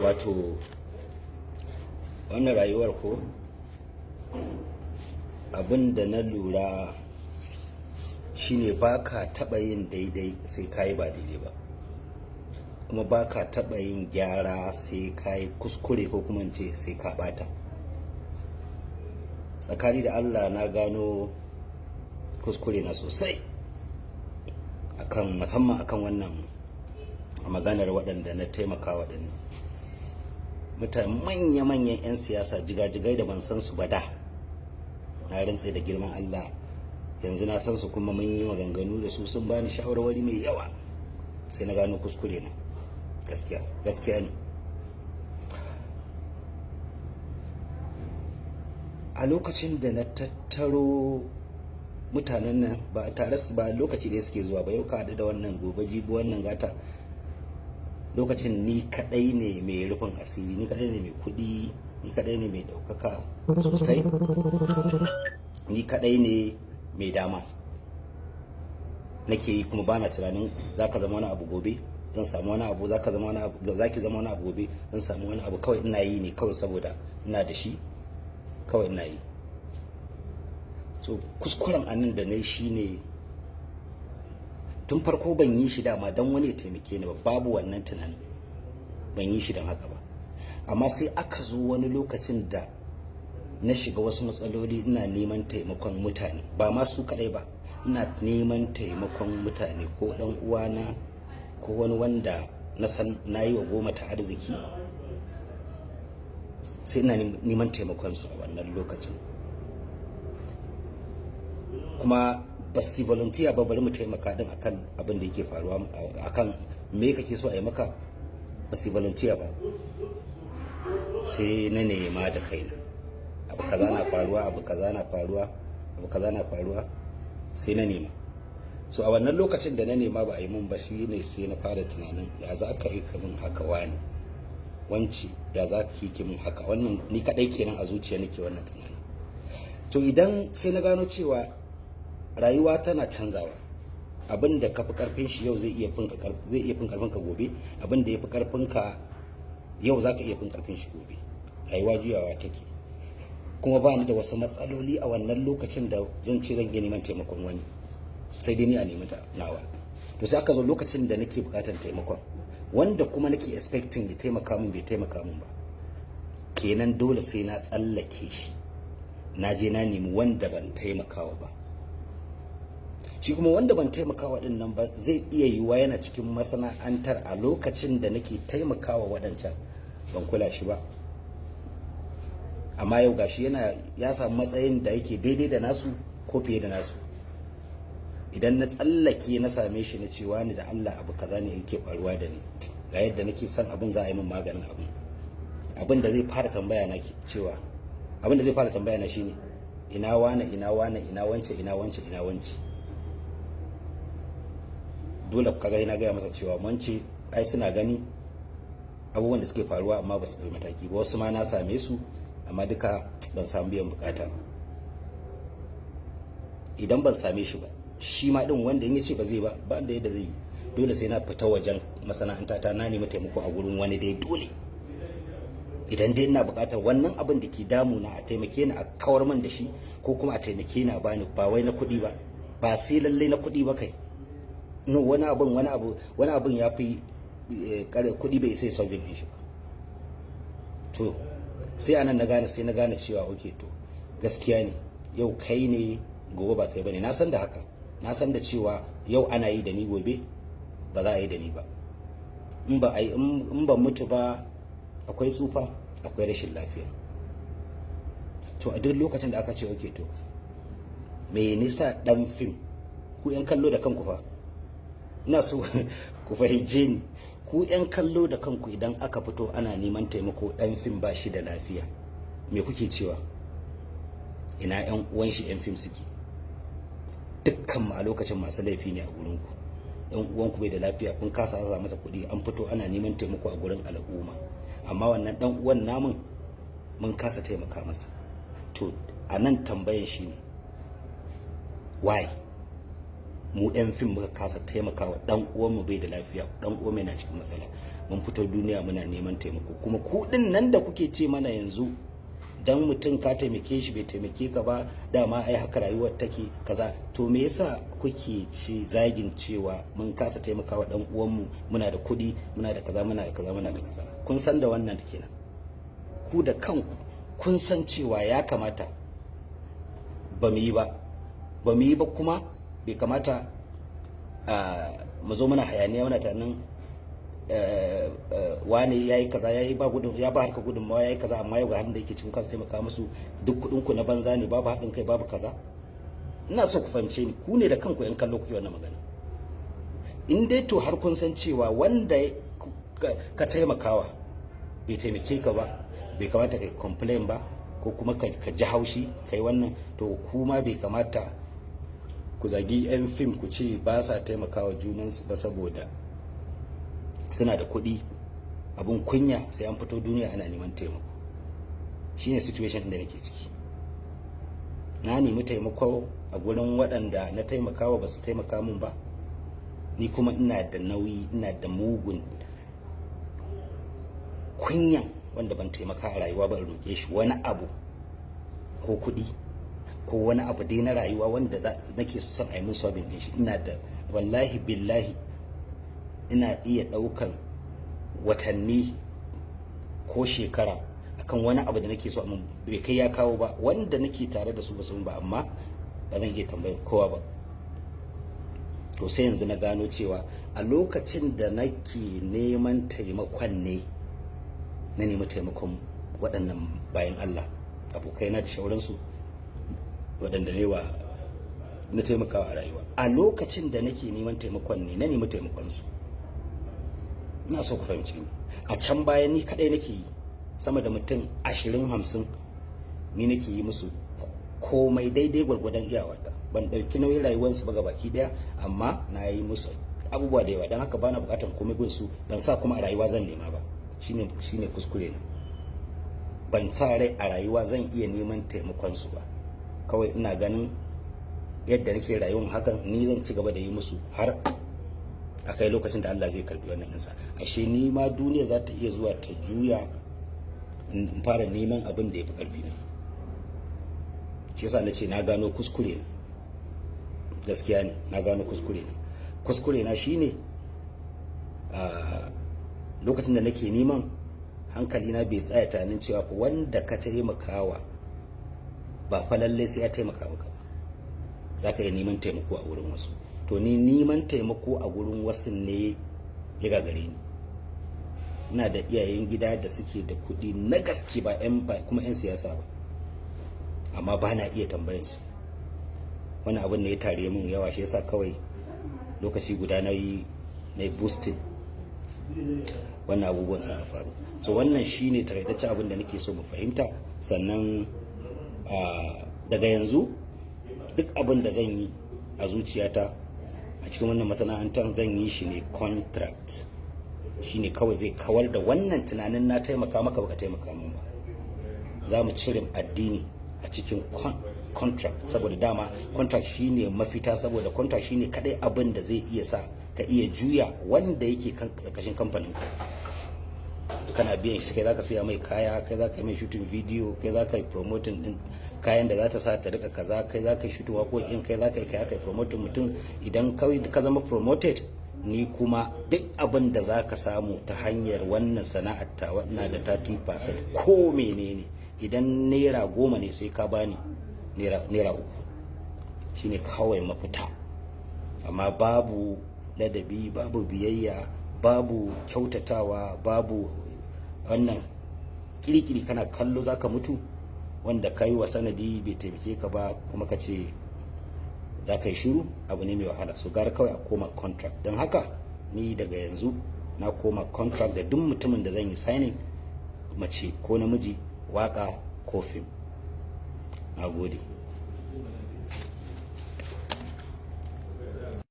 Wato wannan rayuwar ko abin da na lura shine ba ka taɓa yin daidai sai ka yi ba daidai ba, kuma ba ka taɓa yin gyara sai ka yi kuskure, ko kuma ce sai ka ɓata. Tsakani da Allah, na gano kuskure na sosai akan, musamman akan wannan maganar waɗanda na taimaka, waɗannan mutane manya-manyan 'yan siyasa, jigajigai da ban san su ba da. Na rantse da girman Allah, yanzu na san su, kuma mun yi maganganu da su, sun bani shawarwari mai yawa. Sai na gano kuskure na. Gaskiya gaskiya ne. A lokacin da na tattaro mutanen nan, ba tare su ba, lokaci da suke zuwa ba, yau ka haɗu da wannan, gobe, jibi wannan, gata. Lokacin ni kaɗai ne mai rufin asiri, ni kaɗai ne mai kuɗi, ni kaɗai ne mai ɗaukaka sosai, ni kaɗai ne mai dama nake yi, kuma bana tunanin za ka zama wani abu gobe, zan samu wani abu, za ka zama wani abu, za ki zama wani abu gobe, zan samu wani abu. Kawai ina yi ne kawai saboda ina da shi, kawai ina yi. So kuskuren anan da na yi shine, tun farko ban yi shi dama don wani ya taimake ni ba, babu wannan tunanin, ban yi shi don haka ba. Amma sai aka zo wani lokacin da na shiga wasu matsaloli, ina neman taimakon mutane, ba ma su kadai ba, ina neman taimakon mutane, ko dan uwana ko wani wanda na san na yi wa goma ta arziki, sai ina neman taimakon su a wannan lokacin. Kuma ba su volunteer ba, bari mu taimaka din akan abin da yake faruwa, akan me kake so a yi maka, ba su volunteer ba. Sai na nema da kaina. Abu kaza na faruwa, abu kaza na faruwa, abu kaza na faruwa, sai na nema. So a wannan lokacin da na nema ba a yi mun ba, shi ne sai na fara tunanin, ya za ka yi kamin haka, wani, wanci, ya za ka yi min haka? Wannan ni kadai kenan a zuciya nake wannan tunanin. To idan sai na gano cewa rayuwa tana canzawa. Abin da ka fi karfin shi yau zai iya fin karfin ka gobe. Abin da ya fi karfin ka yau, za ka iya fin karfin shi gobe. Rayuwa juyawa take. Kuma ba ni da wasu matsaloli a wannan lokacin da zan ce zan iya neman taimakon wani, sai dai ni a nemi nawa. To sai aka zo lokacin da nake bukatar taimakon, wanda kuma nake expecting ya taimaka min bai taimaka min ba. Kenan dole sai na tsallake shi, na je na nemi wanda ban taimakawa ba. Shi kuma wanda ban taimakawa din nan ba, zai iya yiwuwa yana cikin masana'antar a lokacin da nake taimakawa waɗancan, ban kula shi ba. Amma yau gashi yana ya samu matsayin da yake daidai da nasu ko fiye da nasu. Idan na tsallake na same shi, na cewa ni da Allah abu kaza ne yake faruwa da ni, ga yadda nake son abin, za a yi min maganin abin. Abin da zai fara tambaya na cewa, abin da zai fara tambaya na shine, ina wane, ina wane, ina wance, ina wance, ina wance? Dole kaga ina gaya masa cewa wance ai suna gani abubuwan da suke faruwa, amma ba su ɗauki mataki ba. Wasu ma na same su, amma duka ban samu biyan bukata ba. Idan ban same shi ba, shi ma din wanda in ya ce ba zai ba, ba da yadda zai yi, dole sai na fita wajen masana'anta ta, na nemi taimako a gurin wani dai. Dole, idan dai ina buƙatar wannan abin da ke damuna a taimake ni a kawar min da shi, ko kuma a taimake ni a bani, ba wai na kuɗi ba, ba sai lallai na kuɗi ba kai. No, wani abin, wani abu, wani abin ya fi kuɗi, bai sai solving din shi ba. To sai anan na gane, sai na gane cewa okay, to gaskiya ne, yau kai ne, gobe ba kai bane. Na san da haka, na san da cewa yau ana yi da ni, gobe ba za a yi da ni ba. In ba in ban mutu ba, akwai tsufa, akwai rashin lafiya. To a duk lokacin da aka ce okay, to me nisa dan fim, ku yan kallo da kanku fa, ina so ku fahimce ni, ku yan kallo da kanku, idan aka fito ana neman taimako, dan fim ba shi da lafiya, me kuke cewa? Ina yan uwan shi yan fim suke? Dukkan mu a lokacin masu laifi ne a gurin ku. Yan uwanku bai da lafiya, kun kasa aza mata kuɗi, an fito ana neman taimako a gurin al'umma, amma wannan dan uwan namun mun kasa taimaka masa. To a nan tambayan shi ne, why? Mu 'yan fim muka kasa taimakawa dan uwanmu, bai da lafiya, dan uwanmu yana cikin matsala, mun fito duniya muna neman taimako. Kuma ku din nan da kuke ce mana yanzu, dan mutum ka taimake shi bai taimake ka ba, dama ai haka rayuwar take, kaza. To me yasa kuke ci zagin cewa mun kasa taimakawa dan uwanmu, muna da kuɗi, muna da kaza, muna da kaza, muna da kaza? Kun san da wannan kenan. Ku da kanku kun san cewa ya kamata ba mu yi ba, ba mu yi ba. Kuma bai kamata mu zo muna hayaniya, muna tunanin wane ya yi kaza, ya yi ba gudun, ya ba harka gudunmawa, ya yi kaza, amma yau ga halin da yake cikin kansu, taimaka musu, duk kuɗin ku na banza ne, babu haɗin kai, babu kaza. Ina so ku fahimce ni. Ku ne da kanku yan kallo kuke wannan magana. In dai to har kun san cewa wanda ka taimakawa bai taimake ka ba, bai kamata ka complain ba ko kuma ka ji haushi kai wannan. To kuma bai kamata ku zagi 'yan fim ku ce ba sa taimakawa junansu ba saboda suna da kuɗi, abun kunya, sai an fito duniya ana neman taimako. Shine situation da nake ciki. Na nemi taimako a gurin waɗanda na taimakawa, ba su taimaka min ba. Ni kuma ina da nauyi, ina da mugun kunyan wanda ban taimaka a rayuwa ba in roƙe shi wani abu ko kuɗi ko wani abu dai na rayuwa wanda nake son a yi min solving ɗin shi. Ina da, wallahi billahi, ina iya ɗaukan watanni ko shekara akan wani abu da nake so, amma bai kai ya kawo ba, wanda nake tare da su ba su ba, amma ba zan iya tambayar kowa ba. To sai yanzu na gano cewa a lokacin da nake neman taimakon ne na nemi taimakon waɗannan bayan Allah, abokaina da shauransu, waɗanda ne wa na taimakawa a rayuwa. A lokacin da nake neman taimakon ne na nemi taimakon su. Ina so ku fahimci ni. A can baya ni kadai nake yi, sama da mutum 20, 50, ni nake yi musu komai daidai gwargwadon iyawata. Ban ɗauki nauyin rayuwarsu ba baki ɗaya, amma na yi musu abubuwa da yawa. Don haka bana buƙatar komai gun su. Ban sa kuma a rayuwa zan nema ba. Shine kuskure na. Ban sa rai a rayuwa zan iya neman taimakon su ba. Kawai ina ganin yadda nake rayuwar hakan ni zan ci gaba da yi musu har a kai lokacin da Allah zai karbi wannan ɗinsa. Ashe ni ma duniya za ta iya zuwa ta juya in fara neman abin da ya fi karfi na. Shi yasa na ce na gano kuskure na. Gaskiya ne, na gano kuskure na. Kuskure na shine lokacin da nake neman, hankali na bai tsaya tunanin cewa fa wanda ka taimakawa ba fa lallai sai ya taimaka maka ba, za ka iya neman taimako a wurin wasu. To ni neman taimako a wurin wasu ne ya gagare ni. Ina da iyayen gida da suke da kuɗi na gaske, ba 'yan ba kuma 'yan siyasa ba, amma ba na iya tambayan su. Wani abin ne ya tare mun yawa, shi yasa kawai lokaci guda na yi boosting, wannan abubuwan suka faru. So wannan shine takaitaccen abin da nake so mu fahimta. Sannan daga yanzu duk abin da zan yi a zuciyata a cikin wannan masana'antar, zan yi shi ne contract. Shine kawai zai kawar da wannan tunanin na taimaka maka baka taimaka min ba. Za mu cire addini a cikin contract, saboda dama contract shine mafita, saboda contract shine kadai abin da zai iya sa ka iya juya wanda yake karkashin kamfanin ka. Kana biyan shi, kai zaka siya mai kaya, kai zaka yi mai shooting video, kai zaka yi promoting din kayan da za ta sa ta rika kaza, kai zaka yi shooting waƙoƙin, kai zaka yi kai promoting mutum. Idan kawai ka zama promoted, ni kuma duk abin da za ka samu ta hanyar wannan sana'ar ta, ina da 30%. Ko menene, idan ₦10 ne, sai ka bani ₦3. Shine kawai mafita. Amma babu ladabi, babu biyayya, babu kyautatawa, babu wannan kirikiri, kana kallo zaka mutu, wanda ka yi wa sanadi bai taimake ka ba, kuma ka ce za ka yi shiru, abu ne mai wahala. So gara kawai a koma contract. Don haka ni daga yanzu na koma contract da duk mutumin da zan yi signing, mace ko namiji, waka ko fim. Na gode.